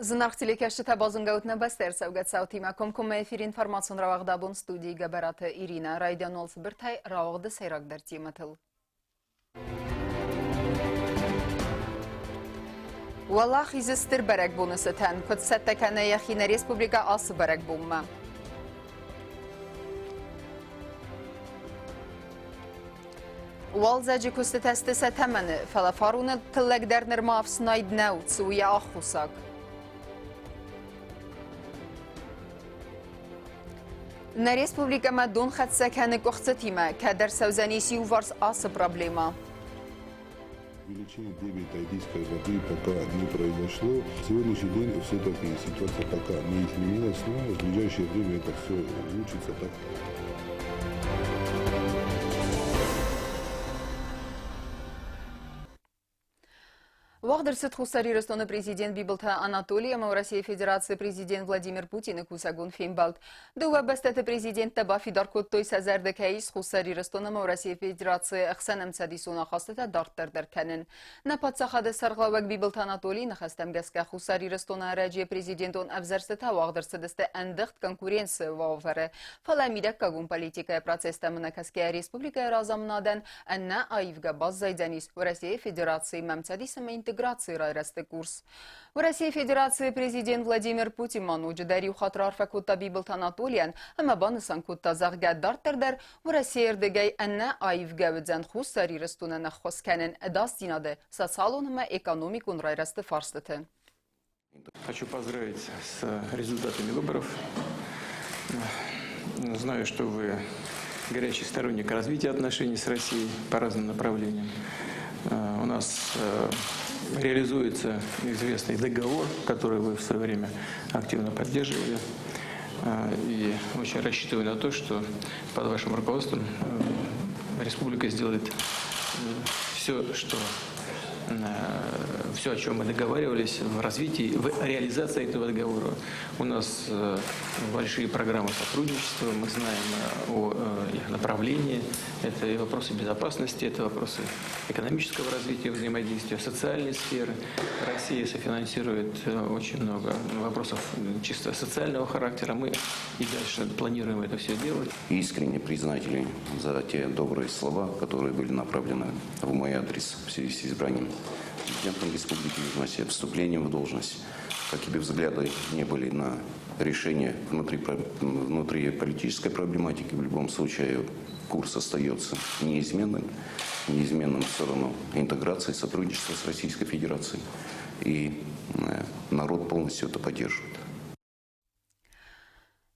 Зынаргъ телекӕсджытӕ, базонгӕ ут нӕ бӕстӕ ӕрцӕугӕ цаутимӕ. Комкоммӕ эфир информацион рауагъд абон студийы Гӕбӕраты Иринӕ. Райдиан уал цыбыртӕй рауагъды сӕйрагдӕр темӕтыл. Уӕлахизы стыр бӕрӕгбоны цытӕн куыд цӕттӕ кӕны йӕхи нӕ республикӕ ацы бӕрӕгбонмӕ? Уалдзӕджы куыстытӕ сты сӕ тӕмӕны, фӕлӕ фароны тыллӕг дӕр нырма ӕфснайд нӕу, цы у йӕ аххосаг. Нӕ республикӕмӕ дон хӕццӕ кӕны къуыхцытимӕ, кӕд ӕрцӕудзӕнис иуварс ацы проблемӕ. Увеличение дебита идийской воды пока не произошло. Сегодняшний день все-таки ситуация пока не изменилась, но в ближайшее время это все улучшится так. Уагъд ӕрцыд Хуссар Ирыстоны президент Бибылты Анатолий ӕмӕ Уӕрӕсейы Федерацийы президент Владимир Путины кусӕгон фембӕлд. Дыууӕ бӕстӕты президенттӕ бафидар кодтой, сӕ зӕрдӕ кӕй ис Хуссар Ирыстон ӕмӕ Уӕрӕсейы Федерацийы ӕхсӕн ӕмцӕдисон ахастытӕ дарддӕр дӕр кӕнын. Нӕ паддзахады сӕргълӕууӕг Бибылты Анатолийы ныхӕстӕм гӕсгӕ Хуссар Ирыстоны ӕрӕджыйы президентон ӕвзӕрстытӕ уагъд ӕрцыдысты ӕндыгъд конкуренцийы уавӕры, фӕлӕ мидӕггагон политикӕйы процесстӕм ӕнӕкӕсгӕйӕ республикӕйы разамынадӕн ӕнӕ аивгӕ баззайдзӕнис Уӕрӕсейы Федерацийы мӕмцӕдис ӕмӕ интеграцийы райрӕзты курс. Уӕрӕсейы Федерацийы президент Владимир Путин ма ноджыдӕр иу хатт раарфӕ кодта Бибылты Анатолийӕн ӕмӕ банысан кодта, зӕгъгӕ, дарддӕр дӕр Уӕрӕсейы рдыгӕй ӕнӕ аивгӕ уыдзӕн Хуссар Ирыстонӕн ӕххуыс кӕнын ӕдасдзинады, социалон ӕмӕ экономикон райрӕзты фарстыты. Хочу поздравить с результатами выборов. Знаю, что вы горячий сторонник развития отношений с Россией по разным направлениям. У нас реализуется известный договор, который вы в свое время активно поддерживали. И очень рассчитываю на то, что под вашим руководством республика сделает все, что все, о чем мы договаривались в развитии, в реализации этого договора. У нас большие программы сотрудничества, мы знаем о их направлении. Это и вопросы безопасности, это вопросы экономического развития, взаимодействия, социальной сферы. Россия софинансирует очень много вопросов чисто социального характера. Мы и дальше планируем это все делать. Искренне признателен за те добрые слова, которые были направлены в мой адрес в связи с избранием президентом Республики Южная вступлением в должность. Какие бы взгляды не были на решение внутри политической проблематики, в любом случае курс остается неизменным, неизменным в сторону интеграции, сотрудничества с Российской Федерацией. И народ полностью это поддерживает.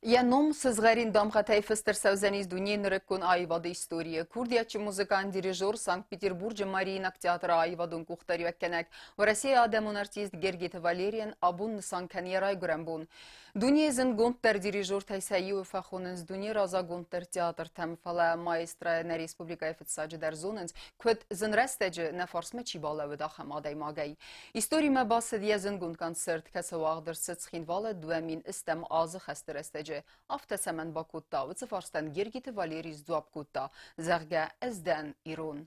Йӕ ном сызгъӕрин дамгъӕтӕй фыст ӕрцӕудзӕнис дунейы нырыккон аивады историйы. Курдиатджын музыкант, дирижер, Санкт-Петербурджы Мариинаг театры аивадон къухдариуӕггӕнӕг, Уӕрӕсейы адӕмон артист Гергиты Валерийӕн абон нысан кӕны йӕ райгуырӕн бон. Дунейы зындгонддӕр дирижертӕй сӕ иуы фӕхонынц дунейы разагонддӕр театртӕм, фӕлӕ маэстро нӕ республикӕйы фыццаджыдӕр зонынц, куыд зын рӕстӕджы нӕ фарсмӕ чи балӕууыд, ахӕм адӕймагӕй. Историмӕ бацыд йӕ зындгонд концерт, кӕцы уагъд ӕрцыд Цхинвалы 2000 азы хӕсты рӕстӕджы. Афтӕ цӕмӕн бакодта, уыцы фарстӕн Гергиты Валерий сдзуапп кодта, зӕгъгӕ, ӕз дӕн ирон.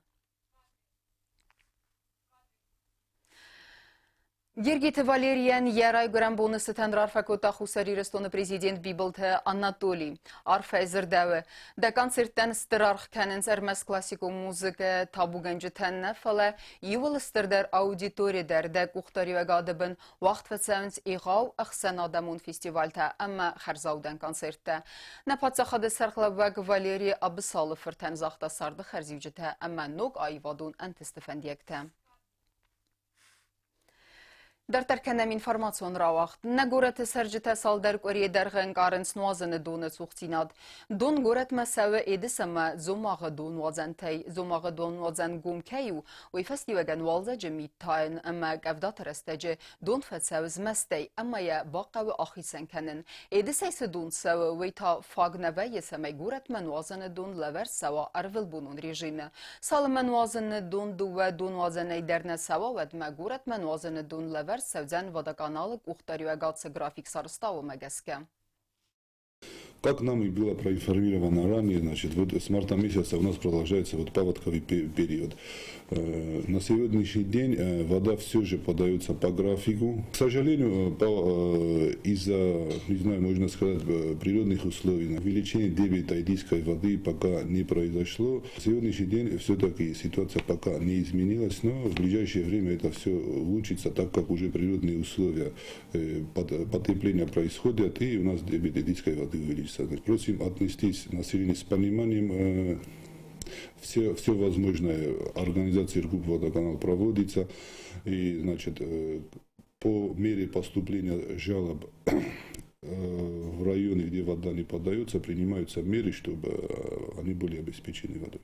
Гергиты Валерийӕн йӕ райгуырӕн боны цытӕн раарфӕ кодта Хуссар Ирыстоны президент Бибылты Анатолий. Арфӕйы дзырдӕуы, дӕ концерттӕн стыр аргъ кӕнынц ӕрмӕст классикон музыкӕ табугӕнджытӕн нӕ, фӕлӕ иууыл стырдӕр аудитори дӕр дӕ къухдариуӕгады бын уагъд фӕцӕуынц егъау ӕхсӕнадӕмон фестивальтӕ ӕмӕ хӕрзаудӕн концерттӕ. Нӕ паддзахады сӕргълӕууӕг Валерий Абысалы фыртӕн загъта царды хӕрзиуджытӕ ӕмӕ ног аивадон ӕнтысты фӕндиӕгтӕ. Дарддӕр кӕнӕм информацион рауагъд. Нӕ горӕты цӕрджытӕ цалдӕр къуырийы дӕргъы ӕнкъарынц нуазыны доны цухдзинад. Дон горӕтмӕ цӕуы Эдис ӕмӕ Дзомагъы донуадзӕнтӕй. Дзомагъы донуадзӕн гом кӕй у, уый фӕстиуӕгӕн уалдзӕджы мит тайын ӕмӕ къӕвдаты рӕстӕджы дон фӕцӕуы змӕстӕй ӕмӕ йӕ бахъӕуы ахицӕн кӕнын. Эдисӕй цы дон цӕуы, уый та фаг нӕ вӕййы, цӕмӕй горӕтмӕ нуазыны дон лӕвӕрд цӕуа ӕрвылбонон режимы. Цалынмӕ нуазыны дон дыууӕ донуадзӕнӕй дӕр нӕ цӕуа, уӕдмӕ горӕтмӕ нуазыны дон лӕвӕрд цӕудзӕн водоканалы къухдариуӕгад цы график сарӕзта, уымӕ гӕсгӕ. Как нам и было проинформировано ранее, значит, вот с марта месяца у нас продолжается вот паводковый период. На сегодняшний день вода все же подается по графику. К сожалению, из-за, не знаю, можно сказать, природных условий, увеличение дебита идийской воды пока не произошло. На сегодняшний день все-таки ситуация пока не изменилась, но в ближайшее время это все улучшится, так как уже природные условия потепления происходят, и у нас дебит идийской воды увеличится. Просим отнестись население с пониманием. Все возможное организации Иркут водоканал проводится. И, значит, по мере поступления жалоб в районы, где вода не подается, принимаются меры, чтобы они были обеспечены водой.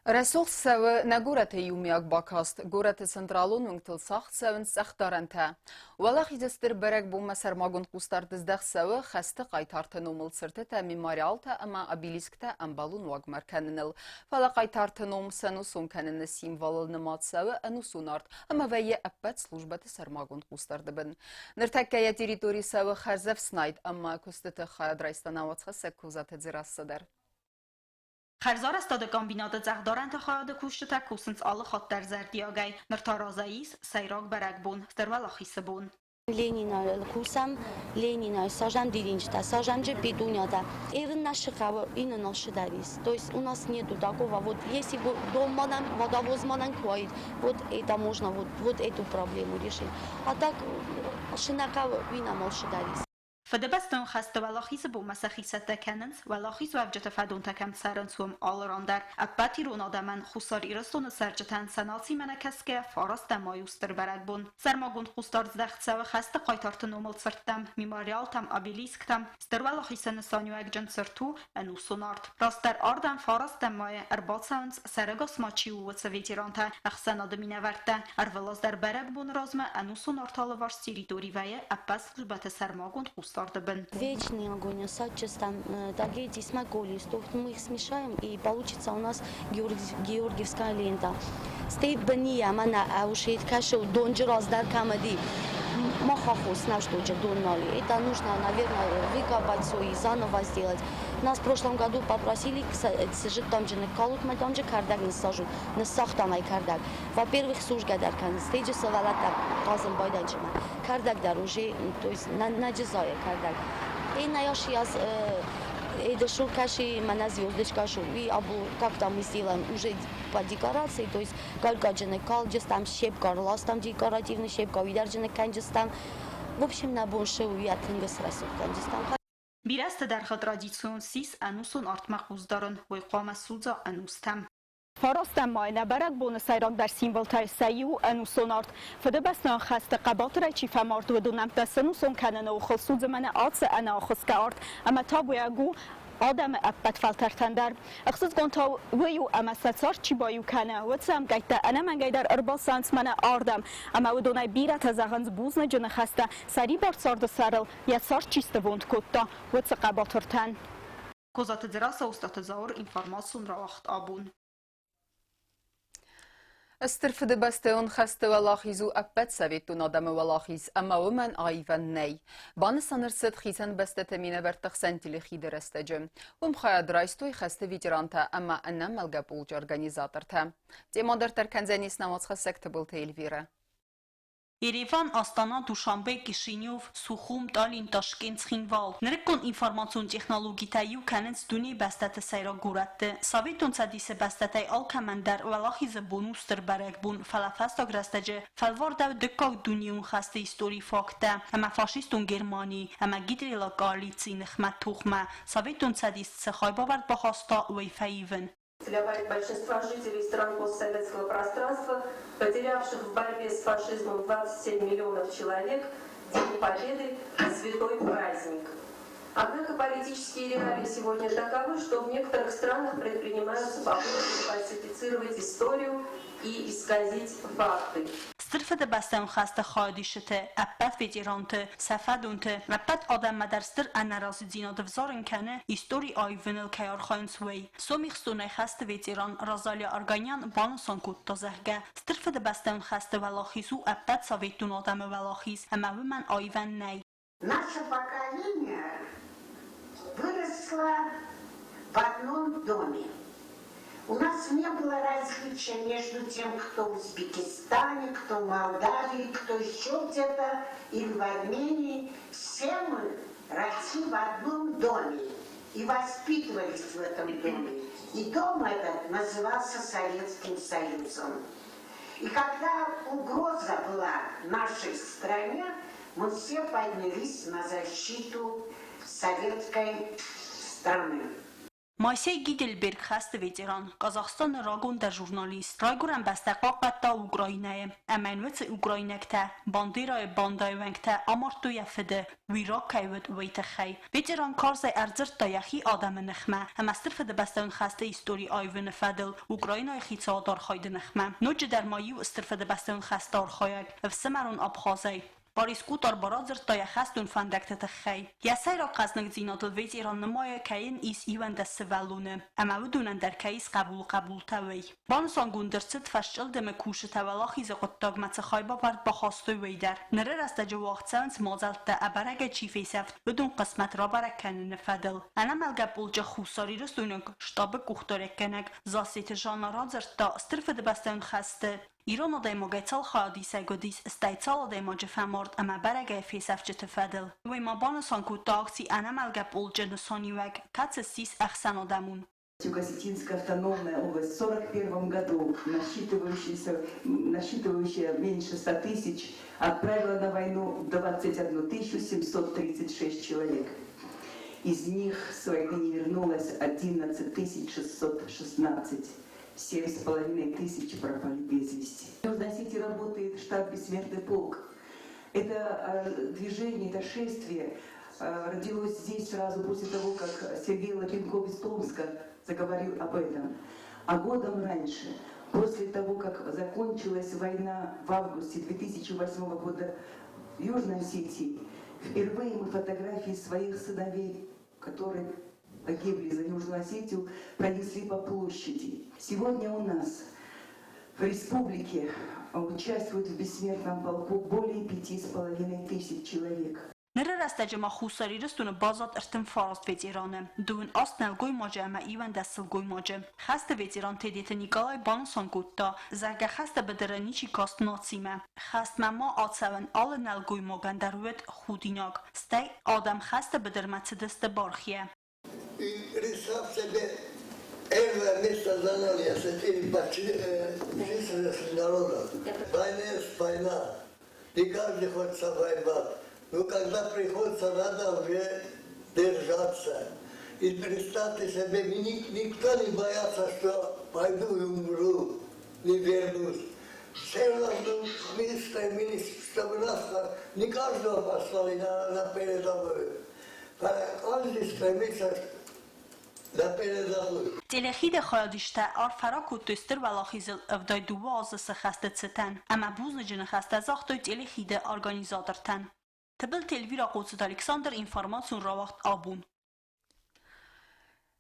Рӕсугъд цӕуы нӕ горӕты иумиаг бакаст. Горӕты централон уынгтыл сагъд цӕуынц цъӕхдарӕнтӕ. Уӕлахизы стыр бӕрӕгбонмӕ сӕрмагонд хъусдард здӕхт цӕуы хӕсты хъайтарты номыл цыртытӕ, мемориалтӕ ӕмӕ обелисктӕ ӕмбӕлон уагмӕ ӕркӕныныл. Фӕлӕ хъайтарты ном сӕнусон кӕныны символыл нымад цӕуы ӕнусон арт ӕмӕ вӕййы ӕппӕт службӕты сӕрмагонд хъусдарды бын. Ныртӕккӕ йӕ территори цӕуы хӕрзӕфснайд ӕмӕ куыстыты хайад райста нӕ уацхӕссӕг Козаты Дзерассӕ дӕр. Хӕрзарӕзтады комбинаты цъӕхдарӕнты хайады кусджытӕ кусынц алы хатт дӕр зӕрдиагӕй. Ныр та разӕй ис сӕйраг бӕрӕгбон, Стыр Уӕлахизы бон. Ленина кусӕм, Ленина сажам дидинджытӕ, сажам же петунята. Эрин наши хъӕуы, иннӕ носы дӕр ис. То есть у нас нету такого, вот если бы дом манан, водовоз манан куаид, вот это можно вот, вот эту проблему решить. А так шы нӕ хъӕуы, уый нӕм алшы дӕр ис. Фыдыбӕстон хӕсты Уӕлахизы бонмӕ сӕхи цӕттӕ кӕнынц, уӕлахизуӕвджыты фӕдонтӕ кӕм цӕрынц, уым алы ран дӕр. Ӕппӕт ирон адӕмӕн, Хуссар Ирыстоны цӕрджытӕн сӕ нацимӕ нӕ кӕсгӕ, фарастӕм май у стыр бӕрӕгбон. Сӕрмагонд хъусдард здӕхт цӕуы хӕсты хъайтарты номыл цырттӕм, мемориалтӕм, обелисктӕм. Стыр Уӕлахизы нысаниуӕгджын цырт у ӕнусон арт. Растдӕр ардӕм фарастӕм майы ӕрбацӕуынц, сӕрӕгас ма чи у, уыцы ветерантӕ, ӕхсӕнады минӕвӕрттӕ. Ӕрвылаз дӕр бӕрӕгбоны размӕ ӕнусон арт алыварс территори вӕййы ӕппӕт службӕты сӕрмагонд хъусдарды бын. Вечный огонь, садчастам, трагедии с Мы их смешаем, и получится у нас георгиевская лента. Стей бния, мана аушит кашу донджи раздар камади. Махахос наш тоже донали. Это нужно, наверное, выкопать все и заново сделать. Нас в прошлом году попросили, сижит там же калут, мы там же кардак не сажут, не сахтам ай кардак. Во-первых, сужга дар кан, стейджи савалата казым байданчима. Кардак дар уже, то есть на наджизая кардак. И на яши аз это каши мана звездочка шу и абу как там мы сделаем уже по декорации, то есть калькаджины калджис там щепка, лас там декоративный щепка, уидарджины канджис там. В общем, на больше уятынгас расутканджис там. Бирӕ азты дӕргъы традицион ссис ӕнусон артмӕ хъусдарын, уый хъуамӕ судза ӕнустӕм. Фарастӕм май нӕ бӕрӕгбоны сӕйрагдӕр символтӕй сӕ иу ӕнусон арт. Фыдыбӕстӕйон хӕсты хъӕбатырӕй чи фӕмард, уыдон нӕмттӕ сӕнусон кӕныны охыл судзы мӕнӕ ацы ӕнӕахуысгӕ арт ӕмӕ табуйаг у адӕмы ӕппӕт фӕлтӕртӕн дӕр. Ӕхсызгон та уый у, ӕмӕ сӕ цард чи баиу кӕны, уыцы ӕмкъӕйттӕ ӕнӕмӕнгӕй дӕр ӕрбацӕуынц мӕнӕ ардӕм. Ӕмӕ уыдонӕй бирӕтӕ зӕгъынц бузныджы ныхӕстӕ, сӕрибар царды сӕрыл йӕ цард чи снывонд кодта, уыцы хъӕбатыртӕн. Козаты Дзерассӕ, Остъаты Зауыр, информацион рауагъд абон. Стыр Фыдыбӕстӕйон хӕсты уӕлахиз у ӕппӕт советон адӕмы уӕлахиз ӕмӕ уымӕн аивӕн нӕй. Банысан ӕрцыд хицӕн бӕстӕты минӕвӕртты хсӕн телехиды рӕстӕджы. Уым хайад райстой хӕсты ветерантӕ ӕмӕ ӕнӕмӕлгӕ полчъы организатортӕ. Темӕ дарддӕр кӕндзӕнис нӕ уацхӕссӕг Тыбылты Эльвирӕ. Ереван, Астана, Душанбе, Кишинев, Сухум, Таллин, Ташкент, Цхинвал. Нырыккон информацион технологитӕ иу кӕнынц дунейы бӕстӕты сӕйраг горӕтты. Советон Цӕдисы бӕстӕтӕй алкӕмӕн дӕр Уӕлахизы бон у стыр бӕрӕгбон, фӕлӕ фӕстаг рӕстӕджы фӕлвӕрдӕуы дыккаг дунеон хӕсты историйы факттӕ ӕмӕ фашистон Германи ӕмӕ гитлераг коалицийы ныхмӕ тохмӕ Советон Цӕдис цы хайбавӕрд бахаста, уый фӕивын. Для большинства жителей стран постсоветского пространства, потерявших в борьбе с фашизмом 27 миллионов человек, День Победы – святой праздник. Однако политические реалии сегодня таковы, что в некоторых странах предпринимаются попытки фальсифицировать историю и исказить факты. Стыр Фыдыбӕстӕйон хӕсты хайадисджыты, ӕппӕт ветеранты, сӕ фӕдонты, ӕппӕт адӕммӕ дӕр стыр ӕнӕразыдзинад ӕвзарын кӕны, истори аивыныл кӕй архайынц, уый. Сомихстонӕй хӕсты ветеран Розалия Арганян банысан кодта, зӕгъгӕ, Стыр Фыдыбӕстӕйон хӕсты уӕлахиз у ӕппӕт советон адӕмы уӕлахиз, ӕмӕ уымӕн аивӕн нӕй. Наше поколение. Выросла в одном доме. У нас не было различия между тем, кто в Узбекистане, кто в Молдавии, кто еще где-то, или в Армении. Все мы росли в одном доме и воспитывались в этом доме. И дом этот назывался Советским Союзом. И когда угроза была нашей стране, мы все поднялись на защиту советской страны. Моисей Гидельберг хӕсты ветеран, Казахстаны рагондӕр журналист, райгуырӕн бӕстӕ хъахъхъӕдта Украинӕйы, ӕмӕ йын уыцы украинӕгтӕ, Бандерайы бандӕйы уӕнгтӕ амардтой йӕ фыды, уый раг кӕй уыд, уый тыххӕй. Ветеран карзӕй ӕрдзырдта йӕхи адӕмы ныхмӕ ӕмӕ Стыр Фыдыбӕстӕйон хӕсты истори аивыны фӕдыл Украинӕйы хицауады архайды ныхмӕ. Ноджыдӕр ма иу Стыр Фыдыбӕстӕйон хӕсты архайӕг, ӕфсымӕрон Абхазӕй, Борис Къутор барадзырдта йӕ хӕстон фӕндӕгты тыххӕй. Йӕ сӕйраг хъӕзныгдзинадыл ветеран нымайы, кӕй йын ис 11 сывӕллоны, ӕмӕ уыдонӕн дӕр кӕй ис хъӕбулы хъӕбултӕ, уый. Банысангонд ӕрцыд, фӕсчъылдымы кусджытӕ Уӕлахизы хъуыддагмӕ цы хайбавӕрд бахастой, уый дӕр. Ныры рӕстӕджы уагъд цӕуынц мадзӕлттӕ, ӕбӕрӕгӕй чи фесӕфт, уыдон хъысмӕт рабӕрӕг кӕныны фӕдыл. Ӕнӕмӕлгӕ полчъы хуссарирыстойнаг штабы къухдариуӕггӕнӕг Зассеты Жанна радзырдта, Стыр Фыдыбӕстӕйон хӕсты Ирон адӕймагӕй цал хайадисӕг уыдис, стӕй цал адӕймаджы фӕмард ӕмӕ бӕрӕгӕй фесӕфджыты фӕдыл. Уый ма банысан кодта акци Ӕнӕмӕлгӕ полчъы нысаниуӕг, кӕцы ссис ӕхсӕнадӕмон. Юго-Осетинская автономная область в 1941 году, насчитывающаяся, насчитывающая меньше 100 тысяч, отправила на войну 21 736 человек. Из них с войны не вернулось 11 616. 7,5 тысяч пропали без вести. В Южной Осетии работает штаб «Бессмертный полк». Это движение, это шествие родилось здесь сразу после того, как Сергей Лапенков из Томска заговорил об этом. А годом раньше, после того, как закончилась война в августе 2008 года в Южной Осетии, впервые мы фотографии своих сыновей, которые погибли за Южную Осетию, пронесли по площади. Сегодня у нас в республике участвует в бессмертном полку более 5,5 тысяч человек. Ныры рӕстӕджы ма Хуссар Ирыстоны баззад 39 ветераны, 28 нӕлгоймаджы ӕмӕ 11 сылгоймаджы. Хӕсты ветеран Тедеты Николай банысан кодта, зӕгъгӕ, хӕсты быдыры ничи каст нацимӕ. Хӕстмӕ ма ацӕуын алы нӕлгоймагӕн дӕр уыд худинаг, стӕй адӕм хӕсты быдырмӕ цыдысты бархийӕ. И представь себе, первое место заняли осетины по численности народа. Война есть война. Не каждый хочет воевать. Но когда приходится, надо уже держаться. И представьте себе, никто не боятся, что пойду и умру, не вернусь. Все равно мы стремились, чтобы нас не каждого послали на передовую. Каждый стремится на передовую. Тъелехиды хайадисджытӕ арфӕ ракодтой Стыр Уӕлахизыл 72 азы цы хӕсты цытӕн ӕмӕ бузныджы ныхӕстӕ загътой Тъелехиды организатортӕн. Тыбылты Эльвира, Хъоцыты Александр, информацион рауагъд Абон.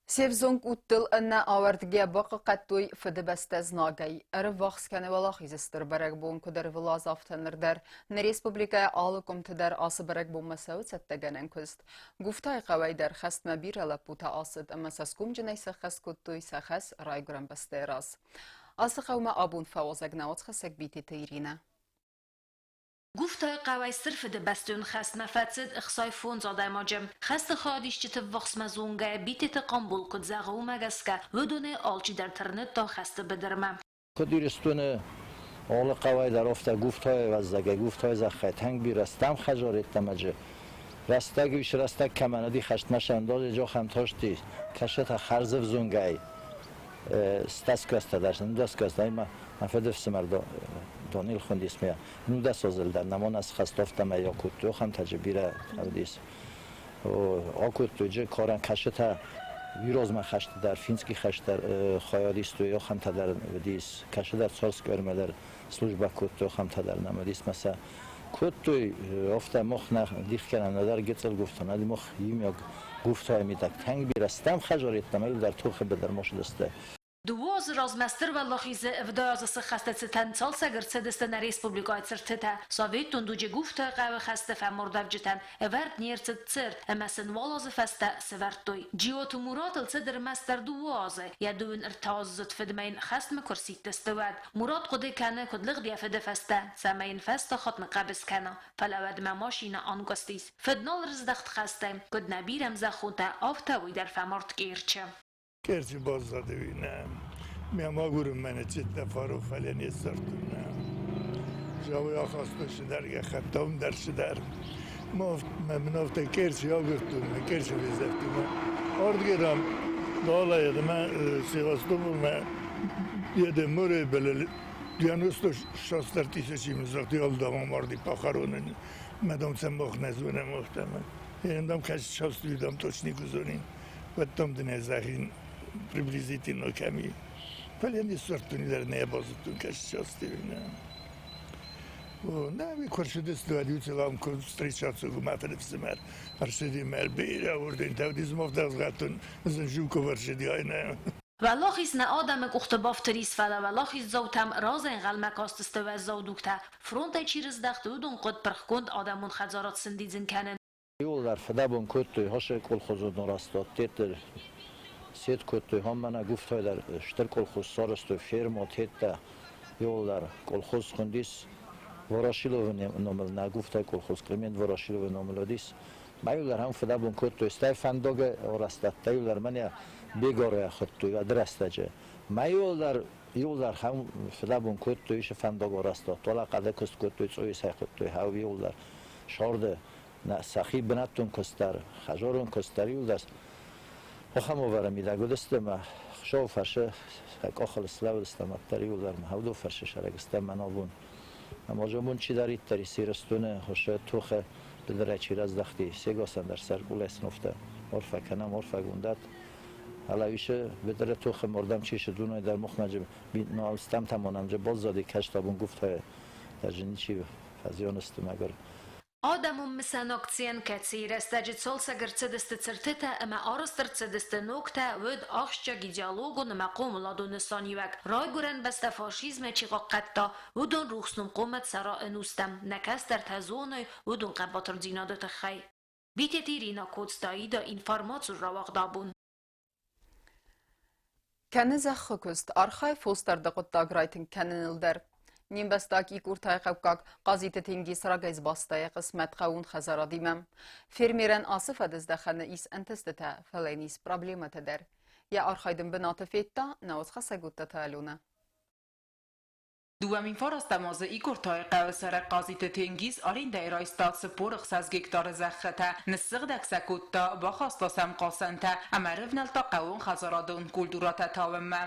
Се взонг удтыл ӕнӕауӕрдгӕ бахъахъхъӕдтой Фыдыбӕстӕ знагӕй. Ӕрыввахс кӕны Уӕлахизы стыр бӕрӕгбон, куыд ӕрвылаз, афтӕ ныр дӕр. Нӕ республикӕйы алы къуымты дӕр ацы бӕрӕгбонмӕ цӕуы цӕттӕгӕнӕн куыст. Гуфтайы хъӕуӕй дӕр хӕстмӕ бирӕ лӕппутӕ ацыд ӕмӕ цӕсгомджынӕй сӕххӕст кодтой сӕ хӕс райгуырӕн бӕстӕйы раз. Ацы хъӕумӕ абон фӕуазӕг нӕ уацхӕссӕг Битеты Иринӕ. Гуфтайы хъӕуӕй Стыр Фыдыбӕстон хӕстмӕ фӕцыд 65 адӕймаджы. Хӕсты хайадисджыты ввахсмӕ зонгӕйӕ Битеты Хъамбол куыд зӕгъы, уымӕ гӕсгӕ уыдонӕй алчидӕр тырныдта хӕсты быдырмӕ. Куыд Ирыстоны алы хъӕуӕй дӕр, афтӕ Гуфтайы вӕззагӕй, Гуфтайы зӕххӕй тынг бирӕ стӕм хӕдзареттӕмӕджы. Рӕстӕг ис, рӕстӕг кӕмӕн уыди хӕстмӕ сӕндози джохӕм тости, кӕсӕтӕ хӕрзӕвзонгӕй стаскӕстӕ дӕр, нудӕскӕстӕ, ма мӕ фыдыфсымӕр Донил хуындис ме нудӕсозыл дӕр нӕмон ӕз хӕстофтӕмӕ йокудтой, охӕмтӕджы бирӕ уыдис. Окудтой джы корӕн кӕсытӕ Вирозмӕ хӕсты дӕр, финский хӕст дӕр хайад истой, охӕмтӕ дӕр уыдис, кӕсыдӕр Цорскъормӕ дӕр службӕ кодтой, охӕмтӕ дӕр нӕм уыдис мӕ сӕ кодтой, офтӕ мох нӕ дих кӕнӕм, нӕдӕр гыццыл гуфтӕ, нӕдӕр мох иумиаг гуфтӕй мидӕг. Тынг бирӕ стӕм хӕдзар йеддӕмӕ иу дӕр тохы быдыр мосыдысты. Дыууӕ азы размӕ Стыр Уӕлахизы 70 азы сыххӕсты цытӕн цалцӕг ӕрцыдысты нӕ республикӕйы цыртытӕ. Советон дуджы Гуфтайы хъӕуы хӕсты фӕмардӕвджытӕн ӕвӕрд не рцыд цырт, ӕмӕ сын уал азы фӕстӕ сӕвӕрдтой. Джиоты Муратыл цыд ӕрмӕстдӕр дыууӕ азы, йӕ дыууын ӕртӕаздзыд фыдмӕ йын хӕстмӕ куы рсидтысты, уӕд. Мурат хъуыды кӕны, куыд лыгъд йӕ фыды фӕстӕ, цӕмӕй йын фӕстаг хатт ныхъхъӕбыс кӕна, фӕлӕ уӕдмӕ машинӕ анкъуыстис. Фыд нал рыздӕхт хӕстӕй, куыд нӕ бирӕ мзӕххонтӕ, афтӕ уый дӕр фӕмард Керчы. Керчи баззадыви нӕ. Ме мӕгуыры мӕнӕ цитнӕ фӕлӕ не ссардтон нӕ. Жауи ахастой сидӕр гӕххӕттӕм дӕр сидӕр. Мӕ Керчи агуырдтон, мӕ Керчи везӕфтон. Ардгерам далая мӕ Севастополмӕ еде море были 96 тысячи захтиал давам арди похоронен. Мадам цемох не звонем охтама. Я дам кач часто дам точно кузонин. Потом днезахин приблизительно ками. Фӕлӕ не ссардтон дӕр нӕ базыдтон кӕс часто. Nem, mikor südüsztő встречаться в Мафелевсимер. Аршедимер бирӕ урдин тавдизмов дазгатун зын Жуков аршеди айна. Уӕлахиз нӕ адӕмы къухты бафтыдис, фӕлӕ уӕлахиздзаутӕм разӕнхъӕлмӕ кастысты уӕззау дугтӕ. Фронтӕй чи рыздӕхт, уыдон хъуыд пырхгонд адӕмон хӕдзарад сӕндидзын кӕнын. Иууылдӕр фыдӕбон кодтой, хосы колхозон арӕзтад, тетты сет кодтой, ам мӕнӕ Гуфтайы дӕр стыр колхоз сарӕзтой, ферма, теттӕ, иууылдӕр колхоз хуындис Ворошиловы номыл, нӕ Гуфтайы колхоз Климент Ворошиловы номыл уыдис. Ма иууылдӕр ам фыдӕбон кодтой, стӕй фӕндагы арӕзтадтӕ иууылдӕр мӕнӕ Бегаройӕ хуыдтой уӕды рӕстӕджы. Ма иууылдӕр хӕм фыдӕбон кодтой, ис фӕндаг арӕзтад, уӕлӕ хъӕды куыст кодтой, цъуйы сӕ хуыдтой, хӕу иууылдӕр сӕрды сӕхи бынӕттон куыст дӕр, хӕдзарон куыст дӕр иууылдӕр ахӕм уавӕры мидӕг уыдысты ӕмӕ Хуыцауы фӕрцы сӕ къахыл слӕууыдысты ӕмӕ дӕр иууылдӕр мӕ уыдон фӕрцы сӕрӕг стӕм мӕн абон. Ӕмӕ абон чидӕриддӕр ис Ирыстоны хуысы тохы быдырӕй чи раздӕхти, сегасӕн дӕр сӕркъулӕй сын арфӕ кӕнӕм, арфӕгонд Ала исы быдыры тохы мордӕм чи сы дунейы дӕр мухмӕджы стӕмтӕм онӕмджы баззади кӕстӕбон Гуфтайы даже ничи фӕзион сты мӕгуыр. Адӕмон мысӕн акцийӕн, кӕцыйы рӕстӕджы цалцӕг ӕрцыдысты цыртытӕ ӕмӕ арӕзт ӕрцыдысты ногтӕ, уыд ахсджиаг идеологон ӕмӕ хъомыладон нысаниуӕг. Райгуырӕн бӕстӕ фашизмӕй чи хъахъхъӕдта, уыдон рухс ном хъуамӕ цӕра ӕнустӕм, нӕ кӕстӕртӕ зоной уыдон хъӕбатырдзинады тыххӕй. Битеты Ирина Коцты Аида, информацион рауагъд абон. Кӕны зӕххы куыст, архайы фосдарды хъуыддаг райтынг кӕныныл дӕр. Не мбӕстаг Икъуртайы хъӕуккаг Хъазиты Тенгиз рагӕй сбаста йӕ хъысмӕт хъӕууон хӕдзарадимӕ. Фермерӕн ацы фӕдыздӕхӕны ис ӕнтыстытӕ, фӕлӕ йын ис проблемӕтӕ дӕр. Йӕ архайд ын бынаты федта науӕдзхӕссӕг Уыдтаты Аленӕ. 2009 азы Икъуртайы хъӕуы цӕрӕг Хъазиты Тенгиз арендӕйы райста 46 гектары зӕххытӕ, ныссыгъдӕг сӕ кодта, бахаста сӕм хъацӕнтӕ ӕмӕ ӕрывнӕлдта хъӕууон хӕдзарадон культурӕтӕ тауынмӕ.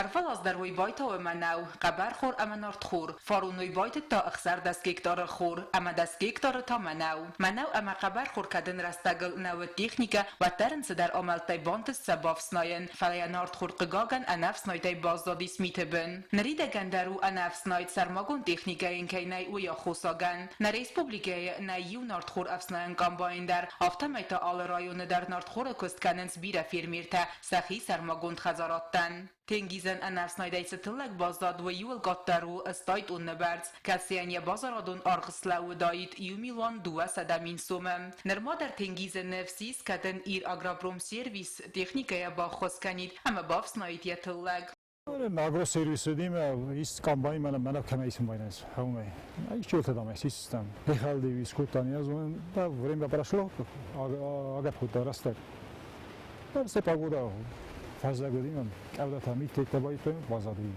Ӕрвылаз дӕр уый байтауы мӕнӕу, хъӕбӕрхор ӕмӕ нартхор. Фарон уый байтыдта 16 гектары хор ӕмӕ 10 гектары та мӕнӕу. Мӕнӕу ӕмӕ хъӕбӕрхор кӕд ын рӕстӕгыл нӕ уыд техникӕ, уӕддӕр ын цыдӕр амӕлттӕй бантыст сӕ бафснайын, фӕлӕ йӕ нартхор хъыгагӕн ӕнӕфснайдӕй баззадис миты бын. Ныридӕгӕн дӕр у ӕнӕфснайд, сӕрмагонд техникӕ йын кӕй нӕй, уый аххосагӕн. Нӕ республикӕйы нӕй иу нартхор ӕфснайӕн комбайн дӕр, афтӕмӕй та алы районы дӕр нартхоры куыст кӕнынц бирӕ фермертӕ, сӕхи сӕрмагонд хӕдзарадтӕн. Тенгизӕн ӕнӕфснайдӕй цы тыллӕг баззад, уый иуыл къаддӕр у 80 тонны бӕрц, кӕцыйӕн йӕ базарадон аргъ слӕууыдаид 1 200 000 сомы. Нырма дӕр Тенгизы ныфс ис, кӕд ын Ир-Агропромсервис техникӕйӕ баххуыс кӕнид ӕмӕ бафснаид йӕ тыллӕг. Агросервисы ис комбайн мӕнӕ кӕмӕ исын байнес, хӕумӕ. Исчелтӕ дам систем. Пехалди искутани азон, да время прошло, агап кодта рӕстӕг. Да все погода фӕззӕг уыди, къӕвдатӕ миттӕ байдтой, баззади.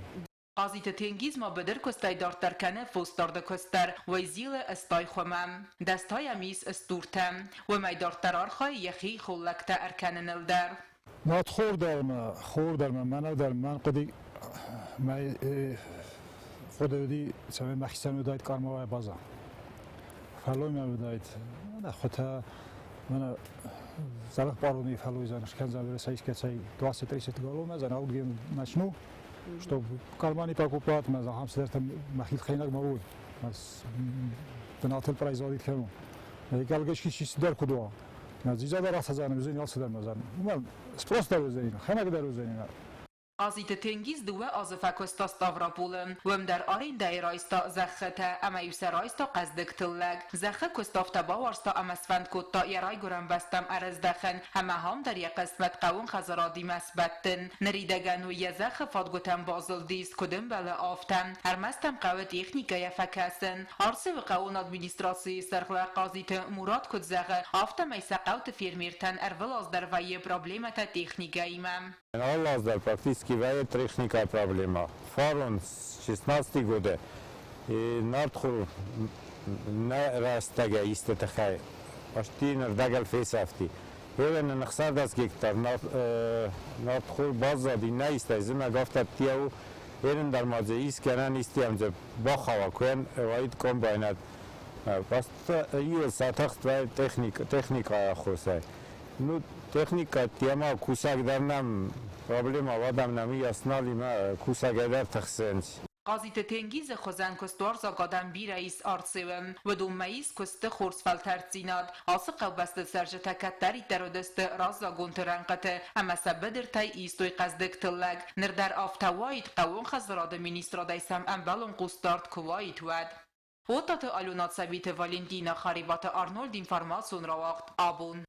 Хъазиты Тенгиз ма быдыркуыстӕй дарддӕр кӕны фосдарды куыст дӕр, уый зилы стай хуымӕ. Дӕстай ӕм ис стуртӕ. Уымӕй дарддӕр архайы йӕхи холлӕгтӕ ӕркӕныныл дӕр. Нартхор дӕр ма, хор дӕр ма, мӕнӕу дӕр мӕн хъуыди, мӕ хъуыды уыди, цӕмӕй мӕхицӕн уыдаид къармовая база. Фӕллоймӕ уыдаид, мӕнӕ хуытӕ, мӕнӕ дзӕбӕх парони фӕллойдзӕн, скӕндзӕн сӕ искӕцӕй 20-30 галомӕ, зӕн аудген начну, чтобы корма не покупать, мӕ ахӕм цыдӕртӕ мӕхи хӕйнаг ма уой. Бынатыл производить кӕнон. Галгӕчки цыдӕр куыд уа. Дзидза дӕр ацӕдзӕн, уыдзӕни алцыдӕр мӕ зӕн. Уымӕн спрос дӕр уыдзӕни, хӕнӕг дӕр уыдзӕни. Хъазиты Тенгиз дыууӕ азы фӕкуыста Ставраполы. Уым дӕр арендӕйы райста зӕххытӕ ӕмӕ-иу сӕ райста хъӕздыг тыллӕг. Зӕххы куыст афтӕ бауарзта ӕмӕ сфӕнд кодта йӕ райгуырӕн бӕстӕм ӕрыздӕхын ӕмӕ ам дӕр йӕ хъысмӕт хъӕуон хӕдзарадимӕ сбӕттын. Ныридӕгӕн уый йӕ зӕххы фадгуытӕм базылдис, куыд ӕмбӕлы, афтӕ. Ӕрмӕст ӕм хъӕуы техникӕйӕ фӕкӕсын. Арцеуы хъӕуон администрацийы сӕргълӕууӕг Хъазиты Мурат куыд зӕгъы, афтӕмӕй сӕ хъӕуты фермертӕн ӕрвылаз дӕр вӕййы проблемӕтӕ техникӕимӕ. Алы аз дӕр практически вӕййы техникӕйы проблемӕ. Фарон 16 годы нартхор нӕ рӕстӕгӕй исты тыххӕй почти нырдӕгыл фесӕфти. Гъе нын 16 гектар нартхор баззади нӕ истӕй, зымӕг афтӕ у, Ерын дӕр ма дзы ис гӕнӕн исты ӕм дзы бахауа, куы уаид комбайнад. Просто иуыл сӕ тахт техникӕйы аххосӕй. Ну, техникӕ тема кусӕг дӕр нӕм проблема уӕд ӕм нӕм уыйас нал и мӕ кусӕгӕй дӕр тыхсынц. Хъазиты Тенгизы хуызӕн куыстуарзаг адӕм бирӕ ис Арцеуы. Уыдонмӕ ис куысты хорз фӕлтӕрддзинад. Ацы хъӕубӕсты цӕрджытӕ кӕддӕриддӕр уыдысты раззагонты рӕнхъыты ӕмӕ сӕ быдыртӕй истой хъӕздыг тыллӕг. Ныр дӕр афтӕ уаид, хъӕууон хӕдзарады министрадӕй сӕм ӕмбӕлон хъусдард куы уаид, уӕд. Оттаты Алена Цӕбиты Валентина Харебаты Арнольд информацион рауагъд абон.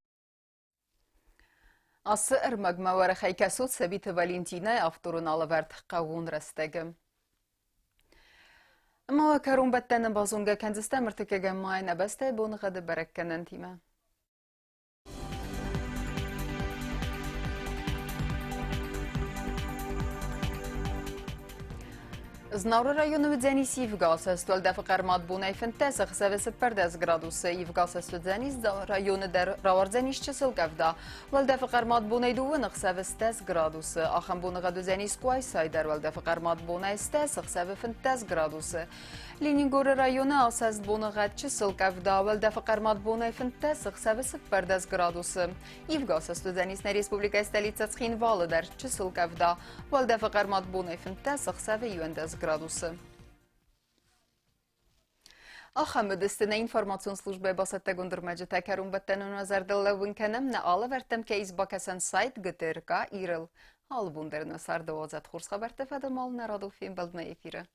Ацы ӕрмӕгмӕ уӕрӕхӕй кӕсут Цӕбиты Валентинӕйы авторон алӕвӕрд «Хъӕууон рӕстӕг-ы». Ӕмӕ уӕ кӕронбӕттӕны базонгӕ кӕндзыстӕм ӕртыккӕгӕм майы нӕ бӕстӕйы боныгъӕды бӕрӕггӕнӕнтимӕ. Знауыры районы уыдзӕнис ивгӕ уӕлдӕфы хъӕрмад бонӕй 15 ӕхсӕвы 14 градусы. Ивгӕ уыдзӕнис районы дӕр рауардзӕнис чысыл къӕвда. Уӕлдӕфы хъӕрмад бонӕй дыууын ӕхсӕвы 10 градусы. Ахӕм боныгъӕд уыдзӕнис Къуайсайы дӕр уӕлдӕфы хъӕрмад бонӕй 10 ӕхсӕвы 15 градусы. Ленингоры районы асӕст боныгъӕд чысыл къӕвда, уӕлдӕфы хъӕрмад бонӕй 15 ӕхсӕвы 14 градусы. Ивгӕ асӕст уыдзӕнис нӕ республикӕйы столицӕ Цхинвалы дӕр чысыл къӕвда, уӕлдӕфы хъӕрмад бонӕй 15 ӕхсӕвы 11 градусы. Ахӕм уыдысты нӕ информацион службӕйы бацӕттӕгонд ӕрмӕджытӕ. Кӕронбӕттӕны уӕ зӕрдыл лӕууын кӕнӕм, нӕ алӕвӕрдтӕм кӕй ис бакӕсӕн сайт ГТРК Ирыл. Алы бон дӕр нӕ царды уадзӕд хорз хабӕртты фӕдыл мал нӕ радон фембӕлдмӕ эфиры.